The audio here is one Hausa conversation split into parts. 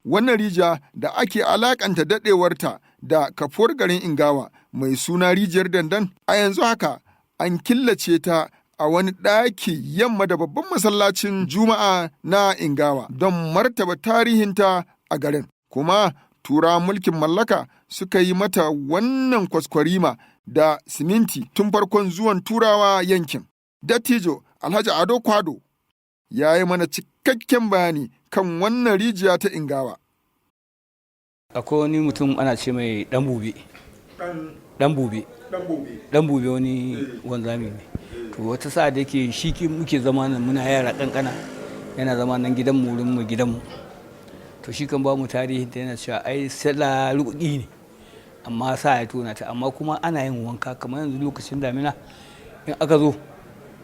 Wannan rijiya da ake alakanta daɗewarta da kafuwar garin Ingawa mai suna Rijiyar Dandan, a yanzu haka an killace ta a wani ɗaki yamma da babban masallacin Juma'a na Ingawa don martaba tarihinta a garin. Kuma Turawan mulkin mallaka suka yi mata wannan kwaskwarima da siminti tun farkon zuwan Turawa yankin. Dattijo Alhaji Ado Kwado ya yi mana cikakken bayani kan wannan rijiya ta Ingawa. Akwai wani mutum ana ce mai Dan Bube. Dan Bube. Dan Bube wani wanzami ne. To, wata sa'a da yake shi muke zama nan muna yara kankana, yana zama nan gidan mu, wurin mu, gidan mu. To, shi kan ba mu tarihin ta, yana cewa ai sala ruƙi ne amma sa ya tona ta, amma kuma ana yin wanka. Kamar yanzu lokacin damina in aka zo,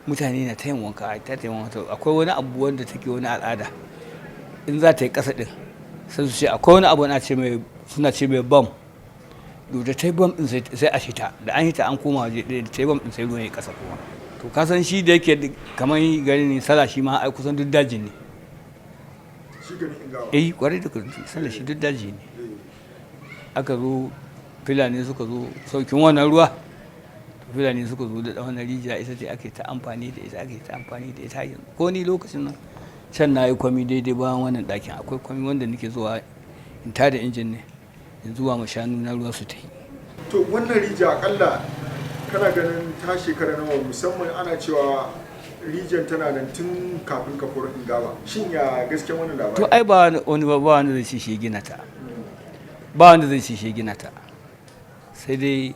mutane na ta yin wanka, ta yin wanka. Akwai wani abu wanda take wani al'ada, in za ta yi ƙasa din sai su ce akwai wani abu na ce mai, suna ce mai bam. Da ta yi bam din sai a shita, da an hita an koma waje ɗaya, da ta yi bam din sai ruwan ya ƙasa kuma. To, ka san shi da yake kamar gari ne sala, shi ma ai kusan duk dajin ne. Shi garin Ingawa? Eh, kwarai da gaske, sala shi duk daji ne. Aka zo Fulani suka zo saukin wannan ruwa, Fulani suka zo da wannan rijiya, ita ce ake ta amfani da ita, ake ta amfani da ita yanzu. Ko ni lokacin nan can na yi kwami, daidai bayan wannan ɗakin akwai kwami wanda nake zuwa in tada injin ne in zuwa ma shanu na ruwa su ta yi. To, wannan rijiya akalla kana ganin ta shekara nawa? Musamman ana cewa rijiyar tana nan tun kafin kafuwar Ingawa. Shin ya gaskiya wannan labari? To, ai ba wani ba wanda zai ce shi gina ta, ba wanda zai ce shi gina ta. Sai dai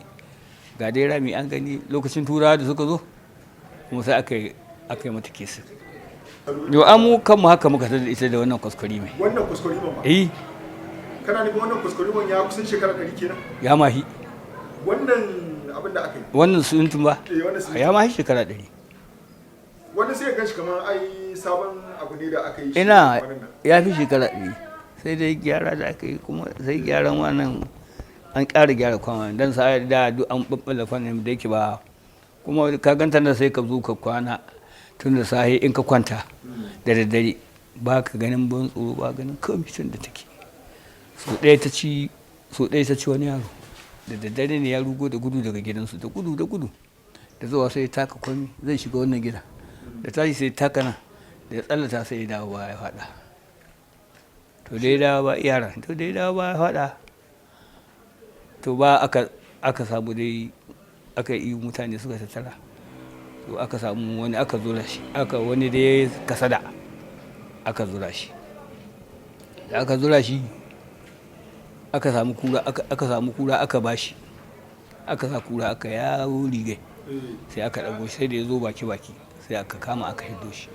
ga dai rami an gani lokacin Turawa da suka zo, kuma sai aka yi mata kesi. Yau an mu kanmu haka muka tada ita da wannan kwaskwari mai. Wannan kwaskwariman ba? Eh. Kana nufin wannan kwaskwariman ya kusan shekara 100 kenan? Ya mahi. Wannan abin da aka yi? Wannan suntun ba? Eh, wannan suntun. Ya mahi shekara 100. Wannan sai ya ganshi kamar ai sabon abu ne da aka yi shi Ina kwanan nan. Ya fi shekara 100, sai dai gyara da aka yi, kuma sai gyaran wannan an ƙara gyara kwana don sa da duk an ɓaɓɓala kwanan da yake ba. Kuma ka ganta nan, sai ka zo ka kwana tun da safe, in ka kwanta da daddare ba ka ganin ban tsoro, ba ganin komai. Tun da take so ɗaya ta ci, so ɗaya ta ci wani yaro da daddare ne, ya rugo da gudu daga gidansu, da gudu da gudu, da zuwa sai ya taka kwami zai shiga wannan gida, da tashi sai taka nan, da ya tsallata sai ya dawo ba ya faɗa. To, da ya dawo ba yaran, to da ya dawo ba ya faɗa, to ba aka samu dai aka yi mutane suka tattara, to aka samu wani aka zura shi, aka wani da ya kasada aka zura shi. Da aka zura shi aka samu kura, aka samu kura aka bashi, aka sa kura aka yawo rigai, sai aka ɗago shi, sai da ya zo baki baki sai aka kama aka hiddo shi.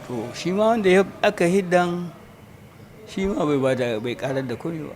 To, shi ma wanda ya aka hiddan shi ma bai bada, bai karar da komai ba.